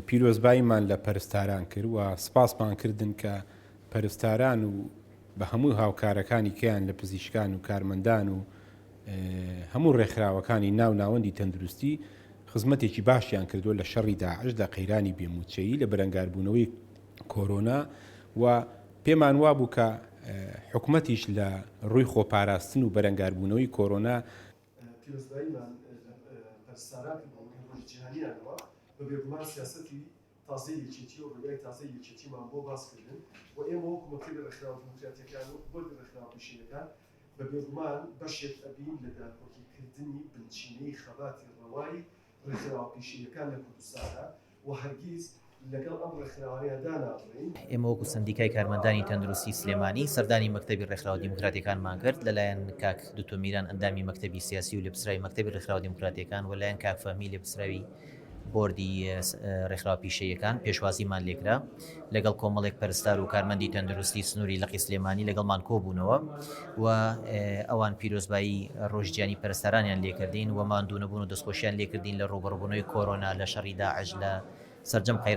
پیرۆزباییمان لە پەرستاران کرد و سپاسمان کردن کە پەرستاران و بە هەموو هاوکارەکانی کەیان لە پزیشکان و کارمەندان و هەموو ڕێکخراوەکانی ناو ناوەندی تەندروستی خزمەتێکی باشیان کردووە لە شەڕی داعش لە قەیرانی بێموچەیی لە بەرەنگاربوونەوەی کۆرۆنا و پێمان وابوو کە حکومەتیش لە ڕووی خۆپاراستن و بەرەنگاربوونەوەی کۆرۆنا پیرۆزباییمان لە پەرستاران کرد بەبۆنەی ڕۆژی جیهانییانەوە، بە بێگومان سیاسەتی تازەی یەکێتی و ڕێگای تازەی یەکێتیمان بۆ باس کردن و ئێمە وەکو مەکتەبی ڕێکخراوە دیموکراتیەکان و بۆردی ڕێکخراوە پیشەییەکان بە بێگومان بەشێک ئەبین لە داکۆکی کردنی بنچینەی خەباتی ڕەوای ڕێکخراوە پیشەییەکان لە کوردستانا و هەرگیز لەگەڵ ئەم ڕێکخراوانەیا دانابڕێین. ئێمە وەکو سەندیکای کارمەندانی تەندروستی سلێمانی سەردانی مەکتەبی ڕێکخراوە دیموکراتیەکانمان کرد لەلایەن کاک دکتۆر میران ئەندامی مەکتەبی سیاسی و لێپرسراوی مەکتەبی ڕێکخراوە دیموکراتیەکان و لایەن کاک فەهمی لێپرسراوی بۆردی ڕێکخراوە پیشەییەکان پێشوازیمان لێکرا لەگەڵ کۆمەڵێک پەرستار و کارمەندی تەندروستی سنووری لقی سلێمانی لەگەڵمان کۆبوونەوە و ئەوان پیرۆزبایی ڕۆژی جیهانی پەرستارانیان لێکردین و ماندوونەبوون و دەستخۆشیان لێکردین لە ڕووبەڕووبوونەوەی کۆرۆنا لە شەڕی داعش لە سەرجەم قەیران.